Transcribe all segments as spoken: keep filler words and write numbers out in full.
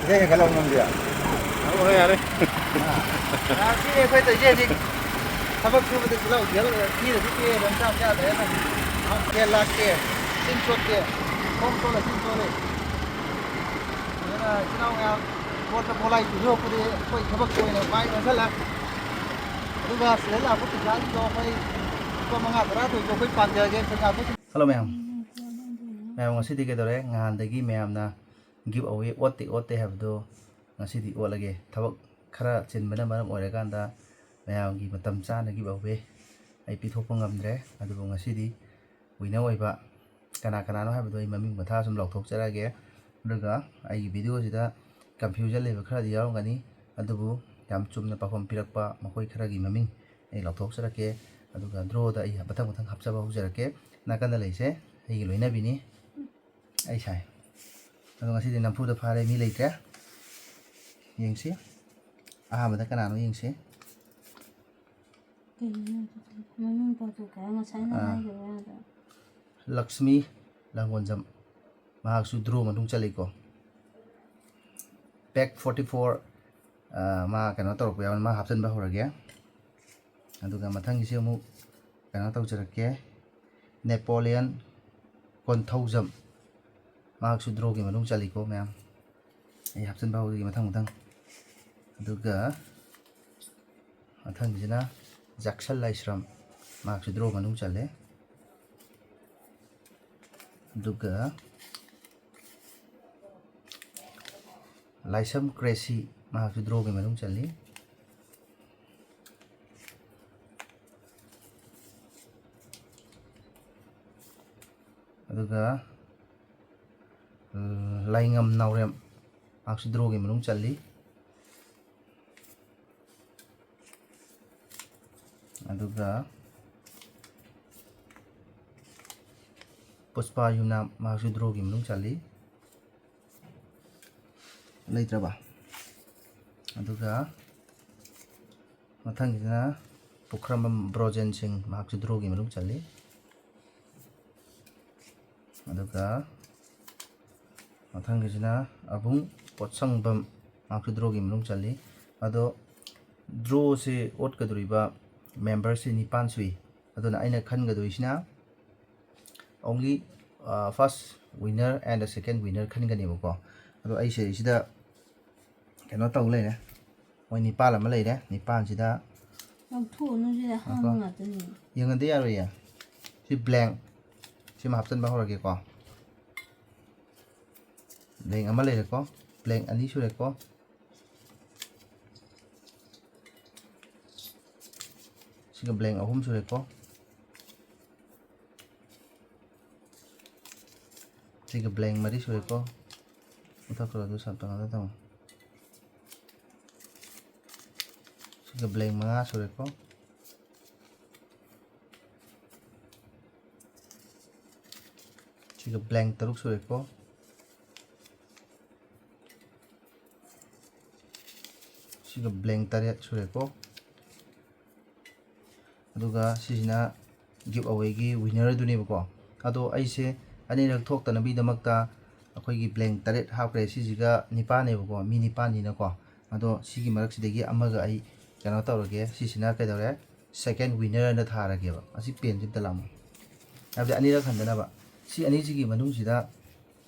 ꯍꯦꯛ ꯍꯦꯛ ꯂꯧ ꯅꯪꯗꯤ꯫ ꯍꯣꯏ, ꯌꯥꯔꯦ꯫ ꯑꯥ, ꯁꯤ ꯑꯩꯈꯣꯏ ꯇꯧꯔꯤꯁꯦ ꯍꯧꯖꯤꯛ ꯊꯕꯛ ꯁꯨꯕꯗ ꯆꯤꯜꯍꯥꯎ ꯊꯤꯔꯗꯤ ꯄꯦ, ꯂꯝꯆꯥ ꯆꯥꯗ꯭ꯔꯦꯅ꯫ ꯇꯦꯟ ꯂꯥꯛꯇꯦ, ꯆꯤꯟ ꯆꯣꯠꯇꯦ, ꯈꯣꯡ ꯆꯣꯠꯂ ꯆꯤꯟ ꯆꯣꯠꯂꯦ꯫ ꯑꯗꯨꯅ ꯏꯆꯤꯜ ꯏꯅꯥꯎ ꯃꯌꯥꯝ ꯄꯣꯠꯇ ꯄꯣꯂꯥꯏ ꯄꯤꯊꯣꯛꯄꯗꯤ ꯑꯩꯈꯣꯏ ꯊꯕꯛꯀꯤ ꯑꯣꯏꯅ ꯃꯥꯏ ꯑꯣꯟꯁꯤꯜꯂꯦ꯫ ꯑꯗꯨꯒ ꯁꯤꯗ ꯂꯥꯛꯄ ꯄꯩꯁꯥꯁꯤꯡꯗꯣ ꯑꯩꯈꯣꯏ ꯂꯨꯄꯥ ꯃꯉꯥ ꯇꯔꯥ ꯊꯣꯏꯗꯣ ꯑꯩꯈꯣꯏ ꯄꯥꯡꯖꯒꯦ, ꯄꯩꯁꯥ ꯑꯩꯈꯣꯏ꯫ ꯍꯜꯂꯣ ꯃꯌꯥꯝ꯫ ꯃꯌꯥꯝ ꯉꯁꯤꯗꯤ ꯀꯩꯗꯧꯔꯦ? ꯅꯍꯥꯟꯗꯒꯤ ꯃꯌꯥꯝꯅ give away ꯑꯣꯠꯇꯦ ꯑꯣꯠꯇꯦ ꯍꯥꯏꯕꯗꯣ ꯉꯁꯤꯗꯤ ꯑꯣꯠꯂꯒꯦ꯫ ꯊꯕꯛ ꯈꯔ ꯆꯤꯟꯕꯅ ꯃꯔꯝ ꯑꯣꯏꯔꯀꯥꯟꯗ ꯃꯌꯥꯝꯒꯤ ꯃꯇꯝ ꯆꯥꯅ give away ꯑꯩ ꯄꯤꯊꯣꯛꯄ ꯉꯝꯗ꯭ꯔꯦ꯫ ꯑꯗꯨꯕꯨ ꯉꯁꯤꯗꯤ winner ꯑꯣꯏꯕ ꯀꯅꯥ ꯀꯅꯥꯅꯣ ꯍꯥꯏꯕꯗꯣ ꯑꯩ ꯃꯃꯤꯡ ꯃꯊꯥ ꯁꯨꯝ ꯂꯥꯎꯊꯣꯛꯆꯔꯛꯑꯒꯦ꯫ ꯑꯗꯨꯒ ꯑꯩꯒꯤ video ꯁꯤꯗ confusion ꯂꯩꯕ ꯈꯔꯗꯤ ꯌꯥꯎꯔꯝꯒꯅꯤ, ꯑꯗꯨꯕꯨ ꯌꯥꯝ ꯆꯨꯝꯅ ꯄꯥꯎꯈꯨꯝ ꯄꯤꯔꯛꯄ ꯃꯈꯣꯏ ꯈꯔꯒꯤ ꯃꯃꯤꯡ ꯑꯩ ꯂꯥꯎꯊꯣꯛꯆꯔꯛꯀꯦ꯫ ꯑꯗꯨꯒ draw ꯗ ꯑꯩ ꯃꯊꯪ ꯃꯊꯪ ꯍꯥꯞꯆꯕ ꯍꯧꯖꯔꯛꯀꯦ꯫ ꯅꯥꯀꯟꯗ ꯂꯩꯁꯦ ꯑꯩꯒꯤ ꯂꯣꯏꯅꯕꯤꯅꯤ, ꯑꯩ ꯁꯥꯏ꯫ ꯑꯗꯣ ꯉꯁꯤꯗꯤ ꯅꯝꯐꯨꯗ ꯐꯥꯔꯦ, ꯃꯤ ꯂꯩꯇ꯭ꯔꯦ꯫ ꯌꯦꯡꯁꯤ, ꯑꯍꯥꯟꯕꯗ ꯀꯅꯥꯅꯣ ꯌꯦꯡꯁꯤ꯫ ꯀꯩꯅꯣ ꯃꯃꯤꯡ ꯄꯥꯊꯣꯛꯀꯦ ꯍꯥꯏ? ꯉꯁꯥꯏꯅ ꯑꯥ꯫ ꯍꯥꯏꯈꯤꯕ ꯌꯥꯗ꯭ꯔꯣ? ꯂꯛꯁꯃꯤ ꯂꯥꯡꯒꯣꯟꯖꯝ, ꯃꯍꯥꯛꯁꯨ draw ꯃꯅꯨꯡ ꯆꯜꯂꯤꯀꯣ꯫ Pack forty four, ꯑꯥ, ꯃꯥ ꯀꯩꯅꯣ ꯇꯧꯔꯛꯄ ꯌꯥꯎꯕꯅꯤ, ꯃꯥ ꯍꯥꯞꯆꯤꯟꯕ ꯍꯧꯔꯒꯦ꯫ ꯑꯗꯨꯒ ꯃꯊꯪꯒꯤꯁꯤ ꯑꯃꯨꯛ ꯀꯩꯅꯣ ꯇꯧꯖꯔꯛꯀꯦ, ꯅꯦꯄꯣꯂꯤꯌꯟ ꯀꯣꯟꯊꯧꯖꯝ, ꯃꯍꯥꯛꯁꯨ draw ꯒꯤ ꯃꯅꯨꯡ ꯆꯜꯂꯤꯀꯣ ꯃꯌꯥꯝ꯫ ꯑꯩ ꯍꯥꯞꯆꯤꯟꯕ ꯍꯧꯔꯒꯦ ꯃꯊꯪ ꯃꯊꯪ꯫ ꯑꯗꯨꯒ ꯃꯊꯪꯒꯤꯁꯤꯅ ꯖꯦꯛꯁꯟ ꯂꯥꯏꯁ꯭ꯔꯝ, ꯃꯍꯥꯛꯁꯨ draw ꯃꯅꯨꯡ ꯆꯜꯂꯦ꯫ ꯑꯗꯨꯒ ꯂꯥꯏꯁ꯭ꯔꯝ ꯀ꯭ꯔꯦꯁꯤ, ꯃꯍꯥꯛꯁꯨ draw ꯒꯤ ꯃꯅꯨꯡ ꯆꯜꯂꯤ꯫ ꯑꯗꯨꯒ, ꯎꯝ, ꯂꯥꯏꯉꯝ ꯅꯥꯎꯔꯦꯝ, ꯃꯍꯥꯛꯁꯨ draw ꯒꯤ ꯃꯅꯨꯡ ꯆꯜꯂꯤ꯫ ꯑꯗꯨꯒ ꯄꯨꯁꯄꯥ ꯌꯨꯝꯅꯥꯝ, ꯃꯍꯥꯛꯁꯨ draw ꯒꯤ ꯃꯅꯨꯡ ꯆꯜꯂꯤ꯫ ꯂꯩꯇ꯭ꯔꯕ? ꯑꯗꯨꯒ ꯃꯊꯪꯒꯤꯁꯤꯅ ꯄꯨꯈ꯭ꯔꯝꯕꯝ ꯕ꯭ꯔꯣꯖꯦꯟ ꯁꯤꯡ, ꯃꯍꯥꯛꯁꯨ draw ꯒꯤ ꯃꯅꯨꯡ ꯆꯜꯂꯤ꯫ ꯑꯗꯨꯒ ꯃꯊꯪꯒꯤꯁꯤꯅ ꯑꯕꯨꯡ ꯄꯣꯠꯁꯪꯐꯝ ꯃꯍꯥꯛꯁꯨ ꯗ꯭ꯔꯣꯒꯤ ꯃꯅꯨꯡ ꯆꯜꯂꯤ꯫ ꯑꯗꯣ ꯗ꯭ꯔꯣꯁꯦ ꯑꯣꯠꯀꯗꯧꯔꯤꯕ ꯃꯦꯝꯕꯔꯁꯦ ꯅꯤꯄꯥꯟ ꯁꯨꯏ꯫ ꯑꯗꯨꯅ ꯑꯩꯅ ꯈꯟꯒꯗꯣꯏꯁꯤꯅ only first winner and the second winner ꯈꯟꯒꯅꯦꯕꯀꯣ꯫ ꯑꯗꯣ ꯑꯩꯁꯦ ꯁꯤꯗ ꯀꯩꯅꯣ ꯇꯧ ꯂꯩꯔꯦ, ꯃꯣꯏ ꯅꯤꯄꯥꯟ ꯑꯃ ꯂꯩꯔꯦ꯫ ꯅꯤꯄꯥꯟꯁꯤꯗ ꯂꯧꯊꯣꯛꯎꯅꯨ, ꯁꯤꯗ ꯑꯍꯥꯡꯕ ꯉꯥꯛꯇꯅꯦ꯫ ꯌꯦꯡꯍꯟꯗ ꯌꯥꯔꯣꯏꯌꯦ꯫ ꯁꯤ ꯕ꯭ꯂꯦꯡ ꯁꯤꯃ ꯍꯥꯞꯆꯤꯟꯕ ꯍꯧꯔꯒꯦꯀꯣ꯫ ꯕ꯭ꯂꯦꯡ ꯑꯃ ꯂꯩꯔꯦꯀꯣ, ꯕ꯭ꯂꯦꯡ ꯑꯅꯤ ꯁꯨꯔꯦꯀꯣ, ꯁꯤꯒ ꯕ꯭ꯂꯦꯡ ꯑꯍꯨꯝ ꯁꯨꯔꯦꯀꯣ, ꯁꯤꯒ ꯕ꯭ꯂꯦꯡ ꯃꯔꯤ ꯁꯨꯔꯦꯀꯣ꯫ ꯃꯊꯛ ꯈꯔ ꯑꯗꯨ ꯁꯞ ꯇꯧꯅꯗ ꯇꯧ꯫ ꯁꯤꯒ ꯕ꯭ꯂꯦꯡ ꯃꯉꯥ ꯁꯨꯔꯦꯀꯣ꯫ ꯁꯤꯒ ꯕ꯭ꯂꯦꯡ ꯇꯔꯨꯛ ꯁꯨꯔꯦꯀꯣ꯫ ꯁꯤꯒ ꯕ꯭ꯂꯦꯡ ꯇꯔꯦꯠ ꯁꯨꯔꯦꯀꯣ꯫ ꯑꯗꯨꯒ ꯁꯤꯁꯤꯅ ꯒꯤꯐ ꯑꯋꯦꯒꯤ ꯋꯤꯅꯔꯗꯨꯅꯦꯕꯀꯣ꯫ ꯑꯗꯣ ꯑꯩꯁꯦ ꯑꯅꯤꯔꯛ ꯊꯣꯛꯇꯅꯕꯒꯤꯗꯃꯛꯇ ꯑꯩꯈꯣꯏꯒꯤ ꯕ꯭ꯂꯦꯡ ꯇꯔꯦꯠ ꯍꯥꯞꯈ꯭ꯔꯦ꯫ ꯁꯤꯁꯤꯒ ꯅꯤꯄꯥꯟꯅꯦꯕꯀꯣ, ꯃꯤ ꯅꯤꯄꯥꯟꯅꯤꯅꯀꯣ꯫ ꯑꯗꯣ ꯁꯤꯒꯤ ꯃꯔꯛꯁꯤꯗꯒꯤ ꯑꯃꯒ ꯑꯩ ꯀꯩꯅꯣ ꯇꯧꯔꯒꯦ꯫ ꯁꯤꯁꯤꯅ ꯀꯩꯗꯧꯔꯦ? ꯁꯦꯀꯦꯟ ꯋꯤꯅꯔ ꯑꯅ ꯊꯥꯔꯒꯦꯕ꯫ ꯑꯁꯤ ꯄꯦꯟꯁꯤ ꯑꯝꯇ ꯂꯥꯛꯑꯣ꯫ ꯍꯥꯏꯕꯗꯤ ꯑꯅꯤꯔꯛ ꯍꯟꯗꯅꯕ꯫ ꯁꯤ ꯑꯅꯤꯁꯤꯒꯤ ꯃꯅꯨꯡꯁꯤꯗ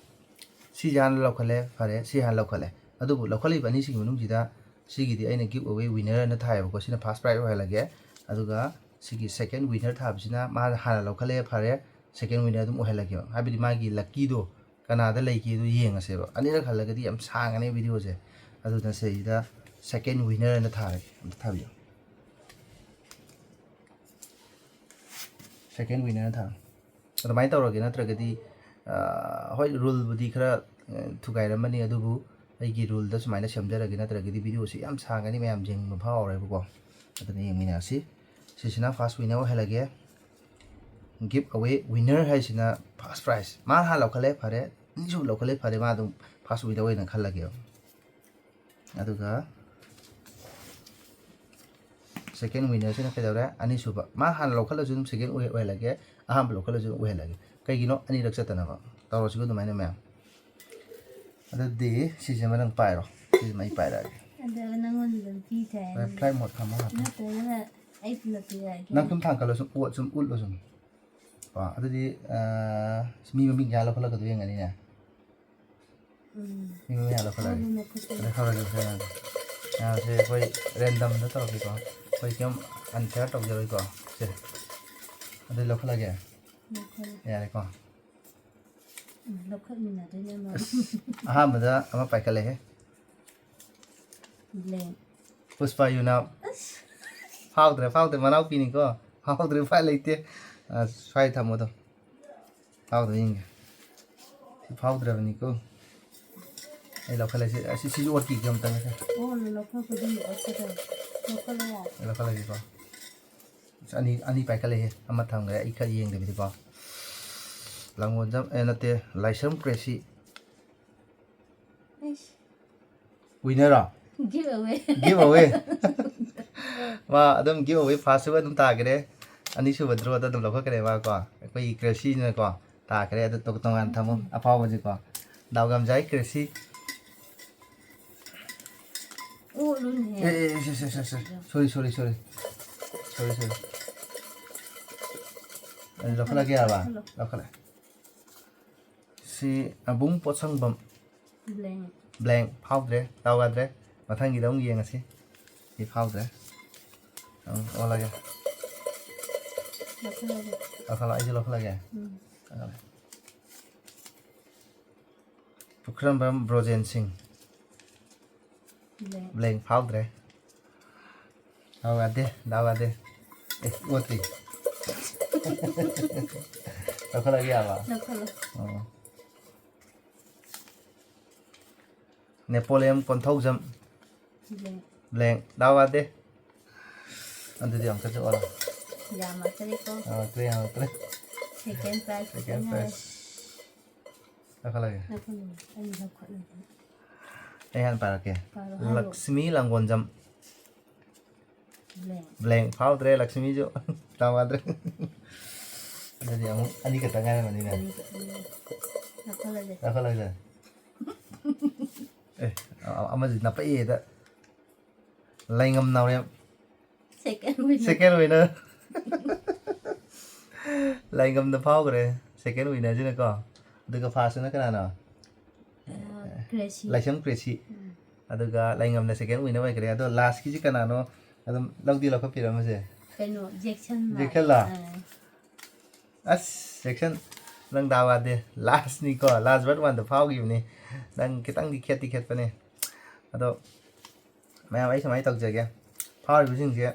ꯁꯤꯁꯦ ꯍꯥꯟꯅ ꯂꯧꯈꯠꯂꯦ, ꯐꯔꯦ, ꯁꯤ ꯍꯥꯟꯅ ꯂꯧꯈꯠꯂꯦ꯫ ꯑꯗꯨꯕꯨ ꯂꯧꯈꯠꯂꯤꯕ ꯑꯅꯤꯁꯤꯒꯤ ꯃꯅꯨꯡꯁꯤꯗ ꯁꯤꯒꯤꯗꯤ ꯑꯩꯅ ꯒꯤꯐ ꯑꯋꯦ ꯋꯤꯅꯔ ꯑꯅ ꯊꯥꯏꯌꯦꯕꯀꯣ꯫ ꯁꯤꯅ ꯐꯥꯔꯁ ꯄ꯭ꯔꯥꯏꯖ ꯑꯣꯏꯍꯜꯂꯒꯦ꯫ ꯑꯗꯨꯒ ꯁꯤꯒꯤ ꯁꯦꯀꯦꯟ ꯋꯤꯅꯔ ꯊꯥꯕꯁꯤꯅ ꯃꯥ ꯍꯥꯟꯅ ꯂꯧꯈꯠꯂꯦ, ꯐꯔꯦ, ꯁꯦꯀꯦꯟ ꯋꯤꯅꯔ ꯑꯗꯨꯝ ꯑꯣꯏꯍꯜꯂꯒꯦꯕ꯫ ꯍꯥꯏꯕꯗꯤ ꯃꯥꯒꯤ ꯂꯛꯀꯤꯗꯣ ꯀꯅꯥꯗ ꯂꯩꯒꯦꯗꯣ ꯌꯦꯡꯉꯁꯦꯕ꯫ ꯑꯅꯤꯔꯛ ꯍꯜꯂꯒꯗꯤ ꯌꯥꯝ ꯁꯥꯡꯉꯅꯤ ꯚꯤꯗꯤꯑꯣꯁꯦ꯫ ꯑꯗꯨꯅ ꯁꯤꯗ ꯁꯦꯀꯦꯟ ꯋꯤꯅꯔ ꯑꯅ ꯊꯥꯔꯒꯦ꯫ ꯑꯝꯇ ꯊꯥꯕꯤꯌꯨ꯫ ꯁꯦꯀꯦꯟ ꯋꯤꯅꯔ ꯊꯥꯔꯣ꯫ ꯑꯗꯨꯃꯥꯏꯅ ꯇꯧꯔꯒꯦ꯫ ꯅꯠꯇ꯭ꯔꯒꯗꯤ, ꯑ, ꯍꯣꯏ, ꯔꯨꯜꯕꯨꯗꯤ ꯈꯔ, ꯑ, ꯊꯨꯒꯥꯏꯔꯝꯃꯅꯤ, ꯑꯗꯨꯕꯨ ꯑꯩꯒꯤ ꯔꯨꯜꯗ ꯁꯨꯃꯥꯏꯅ ꯁꯦꯝꯖꯔꯒꯦ꯫ ꯅꯠꯇ꯭ꯔꯒꯗꯤ ꯚꯤꯗꯤꯑꯣꯁꯤ ꯌꯥꯝ ꯁꯥꯡꯒꯅꯤ, ꯃꯌꯥꯝ ꯌꯦꯡꯕ ꯐꯥꯎꯔꯦꯕꯀꯣ꯫ ꯑꯗꯨꯅ ꯌꯦꯡꯃꯤꯟꯅꯔꯁꯤ꯫ ꯁꯤꯁꯤꯅ ꯐꯥꯔꯁ ꯋꯤꯅꯔ ꯑꯣꯏꯍꯜꯂꯒꯦ꯫ ꯒꯤꯐ ꯑꯋꯦ ꯋꯤꯅꯔ ꯍꯥꯏꯁꯤꯅ ꯐꯥꯔꯁ ꯄ꯭ꯔꯥꯏꯖ꯫ ꯃꯥ ꯍꯥꯟꯅ ꯂꯧꯈꯠꯂꯦ, ꯐꯔꯦ꯫ ꯑꯅꯤꯁꯨꯕ ꯂꯧꯈꯠꯂꯦ, ꯐꯔꯦ꯫ ꯃꯥ ꯑꯗꯨꯝ ꯐꯥꯔꯁ ꯋꯤꯅꯔ ꯑꯣꯏꯅ ꯈꯜꯂꯒꯦꯕ꯫ ꯑꯗꯨꯒ ꯁꯦꯀꯦꯟ ꯋꯤꯅꯔꯁꯤꯅ ꯀꯩꯗꯧꯔꯦ? ꯑꯅꯤꯁꯨꯕ꯫ ꯃꯥ ꯍꯥꯟꯅ ꯂꯧꯈꯠꯂꯁꯨ ꯑꯗꯨꯝ ꯁꯦꯀꯦꯟ ꯑꯣꯏ-, ꯑꯣꯏꯍꯜꯂꯒꯦ꯫ ꯑꯍꯥꯟꯕ ꯂꯧꯈꯠꯂꯁꯨ ꯑꯗꯨꯝ ꯑꯣꯏꯍꯜꯂꯒꯦ꯫ ꯀꯩꯒꯤꯅꯣ? ꯑꯅꯤꯔꯛ ꯆꯠꯇꯅꯕ꯫ ꯇꯧꯔꯁꯤꯀꯣ ꯑꯗꯨꯃꯥꯏꯅ ꯃꯌꯥꯝ꯫ ꯑꯗꯨꯗꯤ ꯁꯤꯁꯤꯃ ꯅꯪ ꯄꯥꯏꯔꯣ꯫ ꯁꯤꯁꯤꯃ ꯑꯩ ꯄꯥꯏꯔꯛꯑꯒꯦ꯫ ꯑꯗꯨꯒ ꯅꯪꯉꯣꯟꯗ ꯑꯗꯨꯝ ꯄꯤꯊꯦ꯫ ꯐ꯭ꯂꯥꯏꯠ ꯃꯣꯗ ꯊꯝꯃꯣ ꯉꯥꯛꯇꯪ꯫ ꯅꯠꯇ꯭ꯔꯒꯅ ꯑꯩ ꯄꯨꯂꯞ ꯄꯤꯔꯛꯑꯒꯦ꯫ ꯅꯪ ꯁꯨꯝ ꯊꯥꯡꯀꯠꯂꯣ, ꯁꯨꯝ ꯑꯣꯠ ꯁꯨꯝ ꯎꯠꯂꯣ ꯁꯨꯝ꯫ ꯀꯣ ꯑꯗꯨꯗꯤ ꯑꯥ, ꯃꯤ ꯃꯃꯤꯡ ꯀꯌꯥ ꯂꯧꯈꯠꯂꯛꯀꯗꯣꯏ ꯌꯦꯡꯒꯅꯤꯅꯦ꯫ ꯎꯝ꯫ ꯃꯤ ꯃꯃꯤꯡ ꯀꯌꯥ ꯂꯧꯈꯠꯂꯛꯑꯒꯦ꯫ ꯑꯗꯨꯅ ꯈꯨꯠꯇ ꯑꯗꯩ ꯈꯔ ꯈꯔ ꯈꯔ ꯉꯥꯡꯁꯦ ꯑꯩꯈꯣꯏ ꯔꯦꯟꯗꯝꯗ ꯇꯧꯔꯛꯀꯦꯀꯣ꯫ ꯑꯩꯈꯣꯏ ꯀꯩꯝ ꯑꯟꯐꯤꯌꯔ ꯇꯧꯖꯔꯣꯏꯀꯣ꯫ ꯁꯦ꯫ ꯑꯗꯨꯗꯤ ꯂꯧꯈꯠꯂꯒꯦ꯫ ꯂꯧꯈꯠꯂꯣ꯫ ꯌꯥꯔꯦꯀꯣ꯫ ꯎꯝ, ꯂꯧꯈꯠꯃꯤꯟꯅꯗꯣꯏꯅꯦ ꯑꯃ꯫ ꯑꯁ, ꯑꯍꯥꯟꯕꯗ ꯑꯃ ꯄꯥꯏꯈꯠꯂꯦꯍꯦ꯫ ꯕ꯭ꯂꯦꯡ꯫ ꯄꯨꯁꯄꯥ ꯌꯨꯅꯥꯞ꯫ ꯑꯁ꯫ ꯐꯥꯎꯗ꯭ꯔꯦ, ꯐꯥꯎꯗ꯭ꯔꯦ, ꯃꯅꯥꯎꯄꯤꯅꯤꯀꯣ꯫ ꯐꯥꯎꯗ꯭ꯔꯦ, ꯎꯄꯥꯏ ꯂꯩꯇꯦ꯫ ꯑ, ꯁ꯭ꯋꯥꯏ ꯊꯝꯃꯣ ꯑꯗꯨꯝ꯫ ꯐꯥꯎꯗ꯭ꯔꯦ ꯌꯦꯡꯒꯦ꯫ ꯁꯤ ꯐꯥꯎꯗ꯭ꯔꯕꯅꯤꯀꯣ꯫ ꯑꯩ ꯂꯧꯈꯠꯂꯁꯤ꯫ ꯑꯁꯤ, ꯁꯤꯁꯨ ꯑꯣꯠꯈꯤꯒꯦ ꯑꯝꯇꯪ꯫ ꯑꯣ, ꯂꯧꯈꯠꯄꯗꯤ ꯑꯣꯠꯀꯗꯕ꯫ ꯂꯧꯈꯠꯂꯣ ꯌꯥꯔꯦ꯫ ꯑꯩ ꯂꯧꯈꯠꯂꯒꯦꯀꯣ꯫ ꯑꯁ, ꯑꯅꯤ, ꯑꯅꯤ ꯄꯥꯏꯈꯠꯂꯛꯑꯦ꯫ ꯑꯃ ꯊꯝꯈ꯭ꯔꯦ꯫ ꯑꯩ ꯈꯔ ꯌꯦꯡꯗꯕꯤꯗꯀꯣ꯫ ꯂꯥꯡꯒꯣꯟꯖꯝ, ꯑꯦ, ꯅꯠꯇꯦ, ꯂꯥꯏꯁ꯭ꯔꯝ ꯀ꯭ꯔꯦꯁꯤ꯫ ꯑꯩꯁ꯫ ꯋꯤꯅꯔꯔꯣ? Give away꯫ Give away꯫ ꯃꯥ ꯑꯗꯨꯝ give away first ꯑꯗꯨꯝ ꯇꯥꯈ꯭ꯔꯦ꯫ ꯑꯅꯤꯁꯨꯕ ꯗ꯭ꯔꯣꯗ ꯑꯗꯨꯝ ꯂꯧꯈꯠꯈ꯭ꯔꯦ ꯃꯥ ꯀꯣ꯫ ꯑꯩꯈꯣꯏꯒꯤ ꯀ꯭ꯔꯦꯁꯤꯅꯀꯣ ꯇꯥꯈ꯭ꯔꯦ꯫ ꯑꯗꯨ ꯇꯣ-, ꯇꯣꯉꯥꯟ ꯊꯝꯃꯣ ꯑꯐꯥꯎꯕꯁꯤꯀꯣ꯫ ꯗꯥꯎ ꯌꯥꯝ ꯌꯥꯏ ꯀ꯭ꯔꯦꯁꯤ꯫ ꯑꯣꯠꯂꯨꯅꯦꯍꯦ꯫ ꯑꯦ, ꯑꯦ, ꯁꯦ, ꯁꯦ, ꯁꯦ, ꯁꯦ꯫ Sorry, sorry, sorry꯫ Sorry, sorry꯫ ꯑꯗꯨ ꯂꯧꯈꯠꯂꯒꯦ ꯍꯥꯏꯕ? ꯂꯧꯈꯠꯂꯣ꯫ ꯂꯧꯈꯠꯂꯦ꯫ ꯁꯤ ꯑꯕꯨꯡ ꯄꯣꯠꯁꯪꯕꯝ꯫ Blank꯫ Blank ꯐꯥꯎꯗ꯭ꯔꯦ, ꯗꯥꯎ ꯌꯥꯗ꯭ꯔꯦ꯫ ꯃꯊꯪꯒꯤꯗ ꯑꯃꯨꯛ ꯌꯦꯡꯉꯁꯤ꯫ ꯁꯤ ꯐꯥꯎꯗ꯭ꯔꯦ꯫ ꯑꯃꯨꯛ ꯑꯣꯜꯂꯒꯦ꯫ ꯂꯧꯈꯠꯂꯒꯦ꯫ ꯂꯧꯈꯠꯂꯣ, ꯑꯩꯁꯨ ꯂꯧꯈꯠꯂꯒꯦ꯫ ꯎꯝ꯫ ꯂꯧꯈꯠꯂꯦ꯫ ꯄꯨꯈ꯭ꯔꯝꯕꯝ ꯕ꯭ꯔꯣꯖꯦꯟ ꯁꯤꯡ꯫ Blank꯫ Blank ꯐꯥꯎꯗ꯭ꯔꯦ꯫ ꯗꯥꯎ ꯌꯥꯗꯦ, ꯗꯥꯎ ꯌꯥꯗꯦ꯫ ꯑꯦ, ꯑꯣꯠꯇ꯭ꯔꯤ꯫ ꯂꯧꯈꯠꯂꯒꯦ ꯌꯥꯕ? ꯂꯧꯈꯠꯂꯣ꯫ ꯑꯣ꯫ ꯅꯦꯄꯣꯂꯤꯌꯟ ꯀꯣꯟꯊꯧꯖꯝ꯫ Blank꯫ Blank꯫ ꯗꯥꯎ ꯌꯥꯗꯦ꯫ ꯑꯗꯨꯗꯤ ꯑꯃꯨꯛꯀꯁꯨ ꯑꯣꯜꯂꯣ꯫ ꯌꯥꯝꯃꯛꯇ꯭ꯔꯦꯀꯣ꯫ ꯌꯥꯝꯃꯛꯇ꯭ꯔꯦ, ꯌꯥꯝꯃꯛꯇ꯭ꯔꯦ꯫ Second prize Second ꯈꯛꯇ ꯉꯥꯏꯔꯦ꯫ prize꯫ ꯂꯧꯈꯠꯂꯒꯦ꯫ ꯂꯧꯈꯠꯂꯣ꯫ ꯑꯩ ꯂꯧꯈꯠꯂꯒꯦ꯫ ꯑꯩ ꯍꯥꯟꯅ ꯄꯥꯔꯛꯀꯦ꯫ ꯄꯥꯔꯣ, ꯍꯥꯏꯔꯣ꯫ ꯂꯛꯁꯃꯤ ꯂꯥꯡꯒꯣꯟꯖꯝ꯫ Blank꯫ Blank ꯐꯥꯎꯗ꯭ꯔꯦ ꯂꯛꯁꯃꯤꯁꯨ꯫ ꯗꯥꯎ ꯌꯥꯗ꯭ꯔꯦ꯫ ꯑꯗꯨꯗꯤ ꯑꯃꯨꯛ ꯑꯅꯤꯈꯛꯇ ꯉꯥꯏꯔꯝꯃꯅꯤꯅꯦ꯫ ꯑꯅꯤ ꯈꯛꯇꯅꯤ꯫ ꯂꯧꯈꯠꯂꯒꯦ꯫ ꯂꯧꯈꯠꯂꯒꯦ꯫ ꯑꯦ, ꯑ- ꯑꯃꯁꯨ ꯅꯄꯛꯑꯦꯗ꯫ ꯂꯩꯉꯝ ꯅꯥꯎꯔꯦꯝ ꯁꯦꯀꯦꯟ ꯑꯣꯏꯅ ꯁꯦꯀꯦꯟ ꯑꯣꯏꯅ ꯂꯥꯏꯉꯝꯗ ꯐꯥꯎꯈ꯭ꯔꯦ, ꯁꯦꯀꯦꯟ ꯋꯤꯅꯔꯁꯤꯅꯀꯣ꯫ ꯑꯗꯨꯒ ꯐꯥꯔꯁꯇꯅ ꯀꯅꯥꯅꯣ? ꯀ꯭ꯔꯦꯁꯤ ꯂꯥꯏꯁ꯭ꯔꯝ ꯀ꯭ꯔꯦꯁꯤ꯫ ꯑꯗꯨꯒ ꯂꯥꯏꯉꯝꯅ ꯁꯦꯀꯦꯟ ꯋꯤꯅꯔ ꯑꯣꯏꯈ꯭ꯔꯦ꯫ ꯑꯗꯣ ꯂꯥꯁꯀꯤꯁꯤ ꯀꯅꯥꯅꯣ? ꯑꯗꯨꯝ ꯂꯧꯗꯤ ꯂꯧꯈꯠꯄꯤꯔꯝꯃꯁꯦ꯫ ꯀꯩꯅꯣ ꯖꯦꯛꯁꯟ ꯖꯦꯛꯁꯟꯂꯣ? ꯑꯁ, ꯖꯦꯛꯁꯟ, ꯅꯪ ꯗꯥꯎ ꯌꯥꯗꯦ꯫ ꯂꯥꯁꯅꯤꯀꯣ, ꯂꯥꯁ ꯕꯠ ꯋꯥꯟꯗ ꯐꯥꯎꯈꯤꯕꯅꯤ꯫ ꯅꯪ ꯈꯤꯇꯪꯗꯤ ꯈꯦꯠꯇꯤ ꯈꯦꯠꯄꯅꯦ꯫ ꯑꯗꯣ ꯃꯌꯥꯝ, ꯑꯩ ꯁꯨꯃꯥꯏꯅ ꯇꯧꯖꯒꯦ꯫ ꯐꯥꯎꯔꯤꯕꯁꯤꯡꯁꯦ,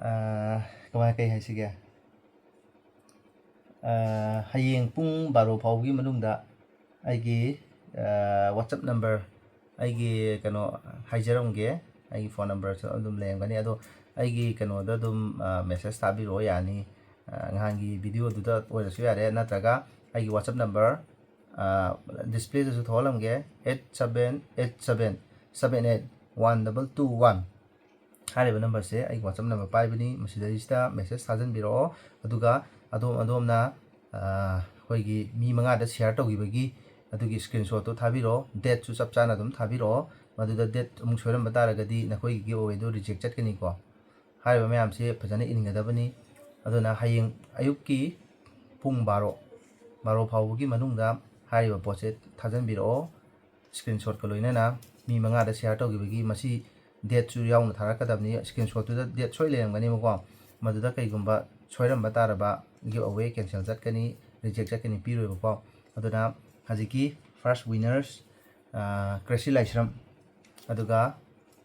ꯑꯥ, ꯀꯃꯥꯏ, ꯀꯩ ꯍꯥꯏꯁꯤꯒꯦ? ꯑꯥ, ꯍꯌꯦꯡ ꯄꯨꯡ ꯕꯥꯔꯣ ꯐꯥꯎꯕꯒꯤ ꯃꯅꯨꯡꯗ ꯑꯩꯒꯤ, ꯑꯥ, WhatsApp ꯅꯝꯕꯔ, ꯑꯩꯒꯤ ꯀꯩꯅꯣ ꯍꯥꯏꯖꯔꯝꯒꯦ꯫ ꯑꯩꯒꯤ ꯐꯣꯟ ꯅꯝꯕꯔꯁꯨ ꯑꯗꯨꯝ ꯂꯩꯔꯝꯒꯅꯤ꯫ ꯑꯗꯣ ꯑꯩꯒꯤ ꯀꯩꯅꯣꯗ ꯑꯗꯨꯝ, ꯑꯥ, ꯃꯦꯁꯦꯖ ꯊꯥꯕꯤꯔꯛꯑꯣ, ꯌꯥꯅꯤ꯫ ꯑꯥ, ꯅꯍꯥꯟꯒꯤ ꯚꯤꯗꯤꯑꯣꯗꯨꯗ ꯑꯣꯏꯔꯁꯨ ꯌꯥꯔꯦ, ꯅꯠꯇ꯭ꯔꯒ ꯑꯩꯒꯤ WhatsApp ꯅꯝꯕꯔ, ꯑꯥ, ꯗꯤꯁꯄ꯭ꯂꯦꯗꯁꯨ ꯊꯣꯛꯍꯜꯂꯝꯒꯦ, eight seven eight seven seven eight one double two one꯫ ꯍꯥꯏꯔꯤꯕ ꯅꯝꯕꯔꯁꯦ ꯑꯩꯒꯤ WhatsApp ꯅꯝꯕꯔ ꯄꯥꯏꯕꯅꯤ꯫ ꯃꯁꯤꯗꯩꯁꯤꯗ ꯃꯦꯁꯦꯖ ꯊꯥꯖꯤꯟꯕꯤꯔꯛꯑꯣ꯫ ꯑꯗꯨꯒ ꯑꯗꯣꯝ ꯑꯗꯣꯝꯅ, ꯑꯥ, ꯑꯩꯈꯣꯏꯒꯤ ꯃꯤ ꯃꯉꯥꯗ ꯁꯤꯌꯥꯔ ꯇꯧꯈꯤꯕꯒꯤ ꯑꯗꯨꯒꯤ ꯁ꯭ꯀ꯭ꯔꯤꯟꯁꯣꯠꯇꯣ ꯊꯥꯕꯤꯔꯛꯑꯣ꯫ ꯗꯦꯠꯁꯨ ꯆꯞ ꯆꯥꯅ ꯑꯗꯨꯝ ꯊꯥꯕꯤꯔꯛꯑꯣ꯫ ꯃꯗꯨꯗ ꯗꯦꯠ ꯑꯃꯨꯛ ꯁꯣꯏꯔꯝꯕ ꯇꯥꯔꯒꯗꯤ ꯅꯈꯣꯏꯒꯤ ꯒꯤꯐ ꯑꯋꯦꯗꯣ ꯔꯤꯖꯦꯛ ꯆꯠꯀꯅꯤꯀꯣ꯫ ꯍꯥꯏꯔꯤꯕ ꯃꯌꯥꯝꯁꯦ ꯐꯖꯅ ꯏꯟꯒꯗꯕꯅꯤ꯫ ꯑꯗꯨꯅ ꯍꯌꯦꯡ ꯑꯌꯨꯛꯀꯤ ꯄꯨꯡ ꯕꯥꯔꯣ, ꯕꯥꯔꯣ ꯐꯥꯎꯕꯒꯤ ꯃꯅꯨꯡꯗ ꯍꯥꯏꯔꯤꯕ ꯄꯣꯠꯁꯦ ꯊꯥꯖꯤꯟꯕꯤꯔꯛꯑꯣ꯫ ꯁ꯭ꯀ꯭ꯔꯤꯟꯁꯣꯠꯀ ꯂꯣꯏꯅꯅ ꯃꯤ ꯃꯉꯥꯗ ꯁꯤꯌꯥꯔ ꯇꯧꯈꯤꯕꯒꯤ, ꯃꯁꯤ ꯗꯦꯠꯁꯨ ꯌꯥꯎꯅ ꯊꯥꯔꯛꯀꯗꯕꯅꯤ꯫ ꯁ꯭ꯀ꯭ꯔꯤꯟꯁꯣꯠꯇꯨꯗ ꯗꯦꯠ ꯁꯣꯏ ꯂꯩꯔꯝꯒꯅꯦꯕꯀꯣ꯫ ꯃꯗꯨꯗ ꯀꯩꯒꯨꯝꯕ ꯁꯣꯏꯔꯝꯕ ꯇꯥꯔꯕ, ꯒꯤꯐ ꯑꯋꯦ ꯀꯦꯟꯁꯦꯜ ꯆꯠꯀꯅꯤ, ꯔꯤꯖꯦꯛ ꯆꯠꯀꯅꯤ, ꯄꯤꯔꯣꯏꯕꯀꯣ꯫ ꯑꯗꯨꯅ ꯍꯧꯖꯤꯛꯀꯤ ꯐꯥꯔꯁ ꯋꯤꯅꯔꯁ, ꯑꯥ, ꯀ꯭ꯔꯦꯁꯤ ꯂꯥꯏꯁ꯭ꯔꯝ, ꯑꯗꯨꯒ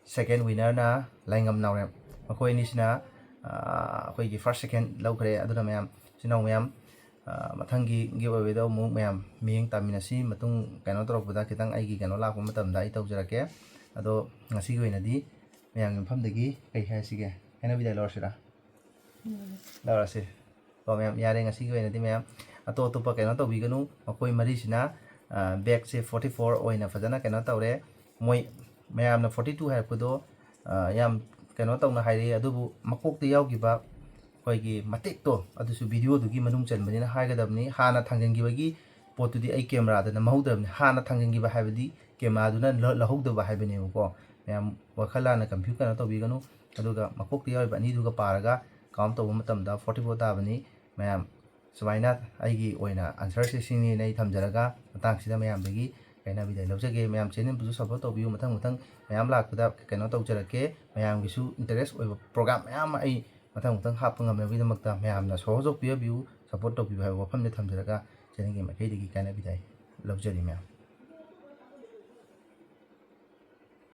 ꯁꯦꯀꯦꯟ ꯋꯤꯅꯔꯅ ꯂꯥꯏꯉꯝ ꯅꯥꯎꯔꯦꯝ꯫ ꯃꯈꯣꯏ ꯑꯅꯤꯁꯤꯅ, ꯑꯥ, ꯑꯩꯈꯣꯏꯒꯤ ꯐꯥꯔꯁ ꯁꯦꯀꯦꯟ ꯂꯧꯈ꯭ꯔꯦ꯫ ꯑꯗꯨꯅ ꯃꯌꯥꯝ, ꯏꯆꯤꯟ ꯏꯅꯥꯎ ꯃꯌꯥꯝ, ꯑꯥ, ꯃꯊꯪꯒꯤ ꯒꯤꯐ ꯑꯋꯦꯗ ꯑꯃꯨꯛ ꯃꯌꯥꯝ ꯃꯤꯠꯌꯦꯡ ꯇꯥꯃꯤꯟꯅꯁꯤ꯫ ꯃꯇꯨꯡ ꯀꯩꯅꯣ ꯇꯧꯔꯛꯄꯗ ꯈꯤꯇꯪ ꯑꯩꯒꯤ ꯀꯩꯅꯣ ꯂꯥꯛꯄ ꯃꯇꯝꯗ ꯑꯩ ꯇꯧꯖꯔꯛꯀꯦ꯫ ꯑꯗꯣ ꯉꯁꯤꯒꯤ ꯑꯣꯏꯅꯗꯤ ꯃꯌꯥꯝꯒꯤ ꯃꯐꯝꯗꯒꯤ ꯀꯩ ꯍꯥꯏꯁꯤꯒꯦ? ꯍꯩꯅꯧ ꯕꯤꯗꯥꯏ ꯂꯧꯔꯁꯤꯔꯥ? ꯂꯧꯔꯁꯤ꯫ ꯀꯣ ꯃꯌꯥꯝ, ꯌꯥꯔꯦ, ꯉꯁꯤꯒꯤ ꯑꯣꯏꯅꯗꯤ ꯃꯌꯥꯝ ꯑꯇꯣꯞ ꯑꯇꯣꯞꯄ ꯀꯩꯅꯣ ꯇꯧꯕꯤꯒꯅꯨ꯫ ꯃꯈꯣꯏ ꯃꯔꯤꯁꯤꯅ, ꯑ, ꯕꯦꯛꯁꯦ forty four ꯑꯣꯏꯅ ꯐꯖꯅ ꯀꯩꯅꯣ ꯇꯧꯔꯦ꯫ ꯃꯣꯏ ꯃꯌꯥꯝꯅ forty two ꯍꯥꯏꯔꯛꯄꯗꯣ, ꯑ, ꯌꯥꯝ ꯀꯩꯅꯣ ꯇꯧꯅ ꯍꯥꯏꯔꯛꯑꯦ, ꯑꯗꯨꯕꯨ ꯃꯀꯣꯛꯇ ꯌꯥꯎꯈꯤꯕ ꯑꯩꯈꯣꯏꯒꯤ ꯃꯇꯦꯛꯇꯣ ꯑꯗꯨꯁꯨ ꯚꯤꯗꯤꯑꯣꯗꯨꯒꯤ ꯃꯅꯨꯡ ꯆꯟꯕꯅꯤꯅ ꯍꯥꯏꯒꯗꯕꯅꯤ꯫ ꯍꯥꯟꯅ ꯊꯥꯡꯖꯟꯈꯤꯕꯒꯤ ꯄꯣꯠꯇꯨꯗꯤ ꯑꯩ ꯀꯦꯃꯦꯔꯥꯗ ꯅꯝꯍꯧꯗ꯭ꯔꯕꯅꯤ, ꯍꯥꯟꯅ ꯊꯥꯡꯖꯤꯟꯈꯤꯕ ꯍꯥꯏꯕꯗꯤ ꯀꯦꯃꯦꯔꯥꯗꯨꯅ ꯂ-, ꯂꯧꯍꯧꯗꯕ ꯍꯥꯏꯕꯅꯦꯕꯀꯣ꯫ ꯃꯌꯥꯝ ꯋꯥꯈꯜ ꯂꯥꯟꯅ ꯀꯟꯐ꯭ꯌꯨꯁ ꯀꯩꯅꯣ ꯇꯧꯕꯤꯒꯅꯨ꯫ ꯑꯗꯨꯒ ꯃꯀꯣꯛꯇ ꯌꯥꯎꯔꯤꯕ ꯑꯅꯤꯗꯨꯒ ꯄꯥꯔꯒ ꯀꯥꯎꯟ ꯇꯧꯕ ꯃꯇꯝꯗ ꯐꯣꯔꯇꯤ ꯐꯣꯔ ꯇꯥꯕꯅꯤ꯫ ꯃꯌꯥꯝ ꯁꯨꯃꯥꯏꯅ ꯑꯩꯒꯤ ꯑꯣꯏꯅ ꯑꯟꯁꯔꯁꯦ ꯁꯤꯅꯤꯅ ꯑꯩ ꯊꯝꯖꯔꯒ ꯃꯇꯥꯡꯁꯤꯗ ꯃꯌꯥꯝꯗꯒꯤ ꯀꯥꯏꯅꯕꯤꯗ ꯂꯧꯖꯒꯦ꯫ ꯃꯌꯥꯝ ꯆꯦꯅꯦꯜꯕꯨꯁꯨ ꯁꯞꯄꯣꯔꯠ ꯇꯧꯕꯤꯌꯨ꯫ ꯃꯊꯪ ꯃꯊꯪ ꯃꯌꯥꯝ ꯂꯥꯛꯄꯗ ꯀꯩꯅꯣ ꯇꯧꯖꯔꯛꯀꯦ꯫ ꯃꯌꯥꯝꯒꯤꯁꯨ ꯏꯟꯇꯔꯦꯁ ꯑꯣꯏꯕ ꯄ꯭ꯔꯣꯒ꯭ꯔꯥꯝ ꯃꯌꯥꯝ ꯑꯃ ꯑꯩ ꯃꯊꯪ ꯃꯊꯪ ꯍꯥꯞꯄ ꯉꯝꯅꯕꯒꯤꯗꯃꯛꯇ ꯃꯌꯥꯝꯅ ꯁꯣꯍꯣꯖꯣꯛ ꯄꯤꯕꯤꯌꯨ, ꯁꯞꯄꯣꯔꯠ ꯇꯧꯕꯤꯌꯨ ꯍꯥꯏꯕ ꯋꯥꯐꯝꯁꯦ ꯊꯝꯖꯔꯒ ꯆꯦꯅꯦꯜꯒꯤ ꯃꯥꯏꯀꯩꯗꯒꯤ ꯀꯥꯏꯅꯕꯤꯗ ꯑꯩ ꯂꯧꯖꯔꯤ ꯃꯌꯥꯝ꯫